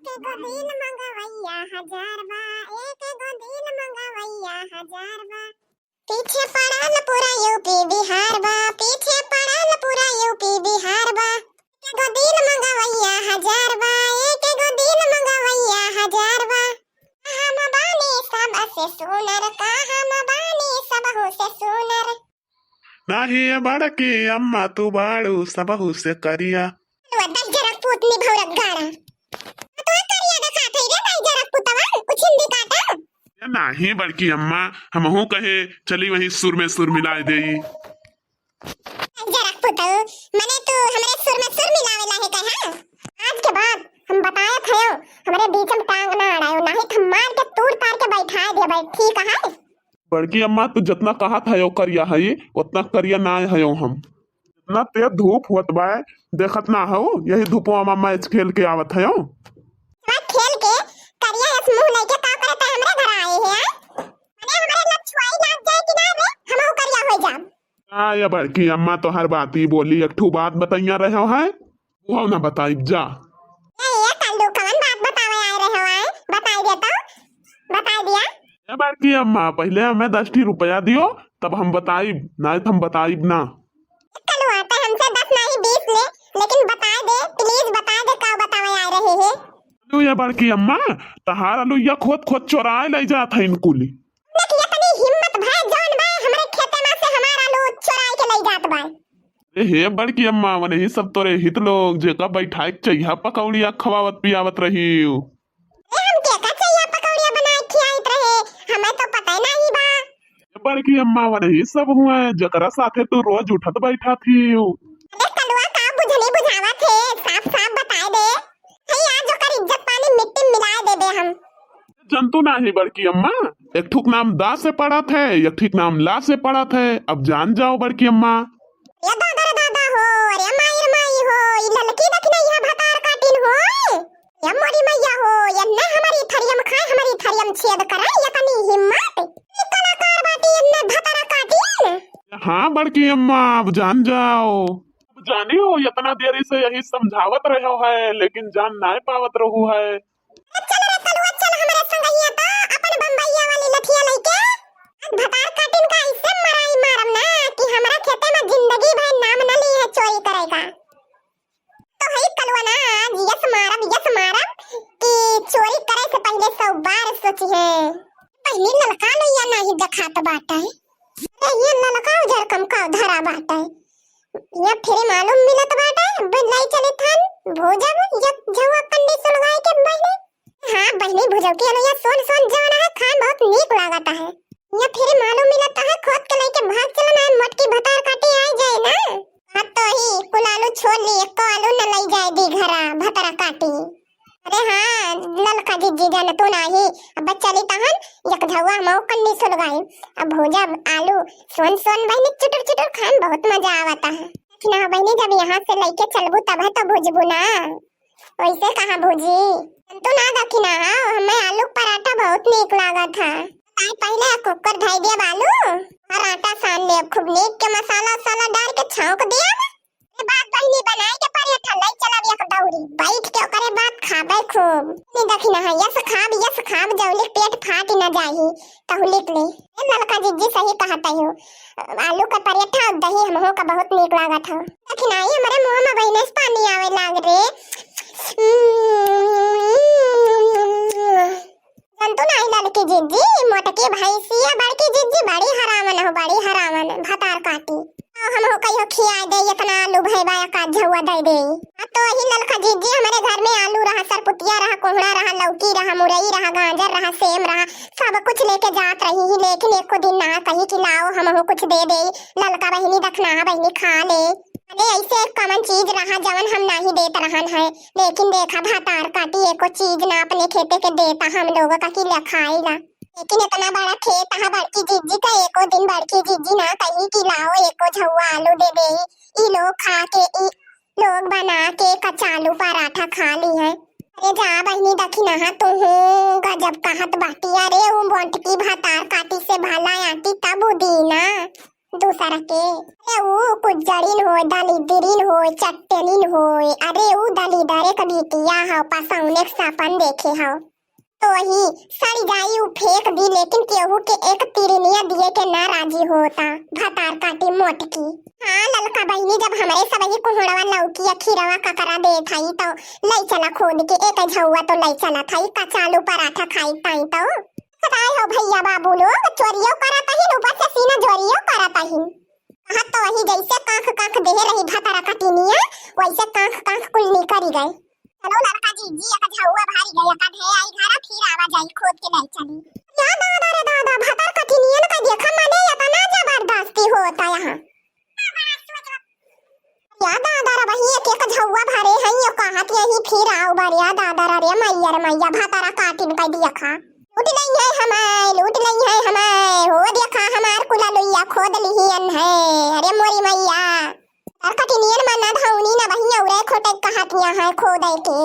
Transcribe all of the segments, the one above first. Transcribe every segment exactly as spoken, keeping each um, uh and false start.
एक गो दिल मंगवैया हजार बा, एक गो दिल मंगवैया हजार बा। पीछे पड़ल पूरा यूपी बिहार बा, पीछे पड़ल पूरा यूपी बिहार बा। एक गो दिल मंगवैया हजार बा, एक गो दिल मंगवैया हजार बा। हम बानी सबसे सुनर, का हम बानी सबहू से सुनर। नाही ये बड़की अम्मा, तू बाड़ू सबहू से करिया। वो दस जरक पूतनी भौरक गाड़ा। तू करिया देखात है रे, दस जरक पुतवा, कुछ हिंदी काटा। ये नाही बड़की अम्मा, हमहू कहे चली वहीं सुर में सुर मिलाए देई। दस जरक पुतवा, मने तू हमरे सुर में सुर मिलावे ला है कहा? आज के बाद हम बताए थयो, हमरे बीच में टांग ना अड़ायो, नाही तो हम मार के तूर तार के बैठाए देबै, ठीक है? बड़की अम्मा, तू जतना कहत हयो करिया हई, ओतना करिया नाय हयो हम। जतना तेज धूप होत बाय, देखत ना हौ, यही धूपवा में मैच खेल के आवत हयो। मैच खेल के करिया यस मुंह लेके का करत है हमरे घर आए है, आय? मने हमरे लग छुआई लाग जाए कि ना रे, हमहू करिया हो जाब। आ, ये बड़की अम्मा तोहर बाती बोली, एक ठू बात बतैया रहो है, वो ना बताइब जा। ए, ये कल्लू, कवन बात बतावे आए रहे हो, आए? बताई दे तो, बताई दिया। ए बड़की अम्मा, पहले हमें दस ठी रुपया दियो, तब हम बताइब, नहीं तो हम बताइब ना। कल्लू, आता हमसे दस नहीं बीस ले, लेकिन बताई दे, please बताई दे, का बतावे आए रहे हैं? लो ये बड़की अम्मा, तहार आलू या खोद खोद चोराए ले जात है इनकुली। देख, ये तनी हिम्मत भाई, जौन बा हमरे खेते में से हमार आलू चोराए के ले जात बा। ए हे बड़की अम्मा, वनही सब तोरे हित लोग, जेका बैठाए के चइहा पकौड़िया खवावत पियावत रही। ए, हम केका चइहा पकौड़िया बनाए खियाइत रहे, हमें तो पता ही नहीं बा। ए बड़की अम्मा, वनही सब हुए, जकरा साथे तू रोज उठत बैठत ही। अरे कलुआ, का बुझनी बुझावत है, साफ साफ बताए दे। हे, आज ओकर इज्जत पानी मिट्टी में मिलाए देबे हम। जंतु नाही बड़की अम्मा, एक ठुक नाम दा से पड़त है, एक ठुक नाम ला से पड़त है। अब जान जाओ बड़की अम्मा। ये दादा रे दादा हो, अरे माई रे माई हो, ई ललकी दखिनहिया भतार काटिन हो। ये मोरी मैया हो, ये न हमारी थरियम खाए, हमारी थरियम छेद करे, ये तनी हिम्मत। ई कलाकार बाटी, ये न भतार काटिन। हाँ बड़की अम्मा, अब जान जाओ। अब जानी हो, इतना देरी से यही समझावत रहो है, लेकिन जान नाय पावत रहू है। चल रे कलुआ, चल हमरे संगहिया तो अपन बम्बईया वाली लठिया लइके। आज भतार काटिन का ऐसे मराई मारम ना कि हमरा खेते में जिंदगी भर नाम न ली है चोरी करे का। तो है कलुआ ना, आज यस मारब, यस मारब कि चोरी करे से पहले सौ बार सोची है। पहले ललका लोइया नहीं देखात बाटे। अरे ये ललका उजर कम का धरा बाटे। ये फिर मालूम मिलत बाटे, बिलाई चली थान, भोजन, ये झुआ कंडी सुलगाए के बहनी। हाँ बहनी, भुजौकी आलू या सोन सोन जवन है, खाए में बहुत नीक लागत है। ये फिर मालूम मिलत है, खोद के लेके भाग चलन है, मोटकी भतार काटी आ जाए ना। हाँ तो ही कुल आलू छोड़ ली, एको आलू न लई जाए दी घरा भतार काटी। अरे हाँ, ललका जिज्जी जान तू नाही, अब चली तहन, एक झौआ हम कंडी सुलगाई, अब भुजब आलू सोन सोन बहनी चुटुर चुटुर खाए में बहुत मजा आवता है। लेकिन हाँ बहनी, जब यहाँ से लेके चलबू तब है तो भुजबू ना। वैसे कहाँ भूजी? हम तो ना दखिना है, हमें आलू पराठा बहुत नीक लागत है। ताई पहले कुकर धई दिया बालू और आटा सान लिया, खूब नीक के मसाला वसाला डाल के छौंक दिया। ये बात बहनी बनाए के पराठा ले चलब एक दौरी, बैठ के ओकरे बाद खाबे खूब। नहीं दखिना है, यस खाब, यस खाब, जौलिक पेट फाट न जाही। कहू लिख ले। ए ललका जिज्जी सही कहत हो, आलू का परेठा और दही हमहू का बहुत नीक लागत हो। लेकिन आई हमरे मुंह में बहिने से पानी आवे लाग रे। जंतु नाही ललकी जिज्जी, मोटकी भैंसिया बड़की जिज्जी बड़ी हरावन हो, बड़ी हरावन, भतार काटी। हमहू कहियो खिया दे, इतना आलू भय बा, का झउआ दे दे। आ तो ही ललका जिज्जी, हमरे घर में आलू रहा, सरपुतिया रहा, कोहड़ा रहा, लौकी रहा, मुरई रहा, गाजर रहा, सेम रहा, सब कुछ लेके जात रही ही, लेकिन एको दिन ना कही कि लाओ हमहू कुछ दे दे, ललका बहिनी दखना बहिनी खा ले। अरे ऐसे कमन चीज रहा जवन हम नाही देत रहन है, लेकिन देखा भतार काटी एको चीज ना अपने खेते के देता हम लोग का कि ले खाई ला। लेकिन इतना बड़ा खेत है बड़की जिज्जी का, एको दिन बड़की जिज्जी ना कही कि लाओ एको झउआ आलू दे दे, ई लोग खा के, ई लोग बना के कच्चा आलू पराठा खा ली है। अरे जा बहिनी दखिना, तू गजब कहत बाटी। अरे उ मोटकी भतार काटी से भला आटी तब उदीना। दूसर के। अरे ऊ कुज्जड़िन होय, दलिद्रिन होय, चट्टेलिन होय। अरे ऊ दलिदरे क बिटिया हौ, पसौने क सपन देखे हौ। तो वही सड़ जाई ऊ फेंक दी, लेकिन केहू के एक तिरनिया दिए के ना राजी होता। भतार काटी मोटकी। हाँ ललका बहिनी, जब हमरे सबही कुहड़वा लौकी या खीरवा ककरा देत हई तो लै चला खोद के एक झौवा तो लै चला थाई, कचालू पराठा खाई ताई तो। बताए हो भैया बाबू लोग, चोरियो करत ही, ऊपर से सीना जोरियो करत ही। कहत तो वही जैसे कांख कांख देहे रही भतार कटिनिया, वैसे कांख कांख कुल निकरी गए। चलो ललका जीजी, एक झौवा भारी गए, एक ढे आई घरा, फिर आवा जाई खोद के लै चली। या दादा रे दादा, भतार कटिनियन का देखा मने इतना जबरदस्ती होता यहाँ। या दादा रे बही, एक एक झौवा भरे हैं, यो कहत यही फिर आउ बरिया दादा रे, रे मैया रे मैया, भतार काटिन का देखा। लूट लई है हमार, लूट लई है हमार, हो देखा हमार कुला लुइया खोद लिहियन है। अरे मोरी मैया, भतार कटिनियन मना धौनी न बही औरे खोटे कहत यहाँ है खोदे के।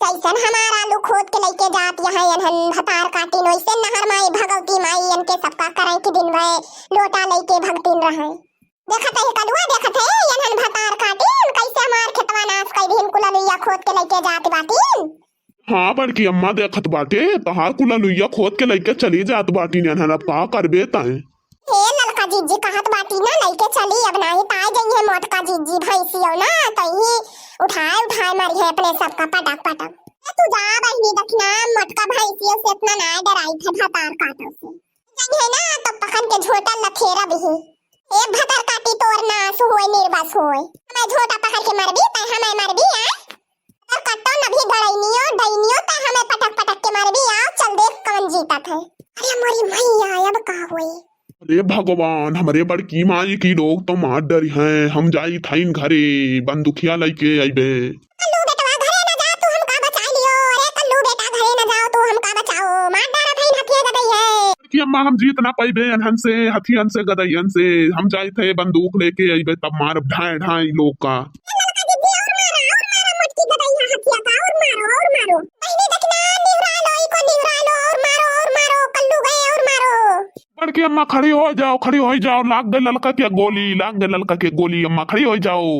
जैसन हमार आलू खोद के लैके जात यहाँ एनहन भतार काटिन, वैसे नहर माई भगवती माई एनके सबका करे के दिन भय लोटा लैके भगतिन रहे। देखत है कलुआ, देखत है एनहन भतार काटिन, कैसे हमार खेतवा नाश कर दिहिन, कुला लुइया खोद के लैके जात बाटिन। हाँ बड़की अम्मा, देखत बाटे, तहार कुला लुइया खोद के लैके चली जात बाटिन एनहन, अब का करबे तैं? हे ललका जीजी कहत बाटी ना, लैके चली, अब नाही ताय जइहे मोटका जीजी भैंसियो ना, तही उठाए उठाए मारी है अपने सबका पटक पटक। ए, तू जा बहिनी दखिना, मोटका भैंसियो से इतना ना डराई थे भतार काटो से। जइहे ना तो पकन के झोटा लथेरा बिही। ए भतार काटी तोर नास होए, निर्बस होए। हमें झोटा पकड़ के मरबी, तै हमें मरबी, आय? अगर कट्टो नभी गड़ैनियो, डैनियो, त हमें पटक पटक के मारबी, आओ चल देख कौन जीतत है। अरे मोरी मैया, अब का होई? अरे भगवान, हमरे बड़की माई की लोग तो मार डरी हैं। हम जाई थाइन घरे, बंदुखिया लैके अइबे। कल्लू बेटवा घरे न जा, तू हमका बचाई लियो। अरे कल्लू बेटा घरे न जाओ, तू हमका बचाओ। मार डारा थाइन हथिया गदई है। कि अम्मा हम जीत ना पाइबे एनहन से, हथियन से, गदइयन से। हम जाइत है बंदूक लेके अइबे तब मारब ढाई ढाई लोग का। ए ललका दीदी, और मारा, और मारा मोटकी गदइया हथिया का, और मारो, और मारो। बहिनी दखिना, निहुरा लो, इको निहुरा लो, और मारो, और मारो, कल्लू गए, और मारो। बड़की अम्मा खड़ी होइ जाओ, खड़ी होइ जाओ, लाग गए ललका के गोली, लाग गए ललका के गोली, अम्मा खड़ी होइ जाओ।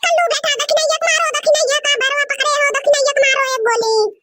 कल्लू बेटा दखिना एक मारो, दखिना एक का बरवा पकड़े हो, दखिना एक मारो एक गोली।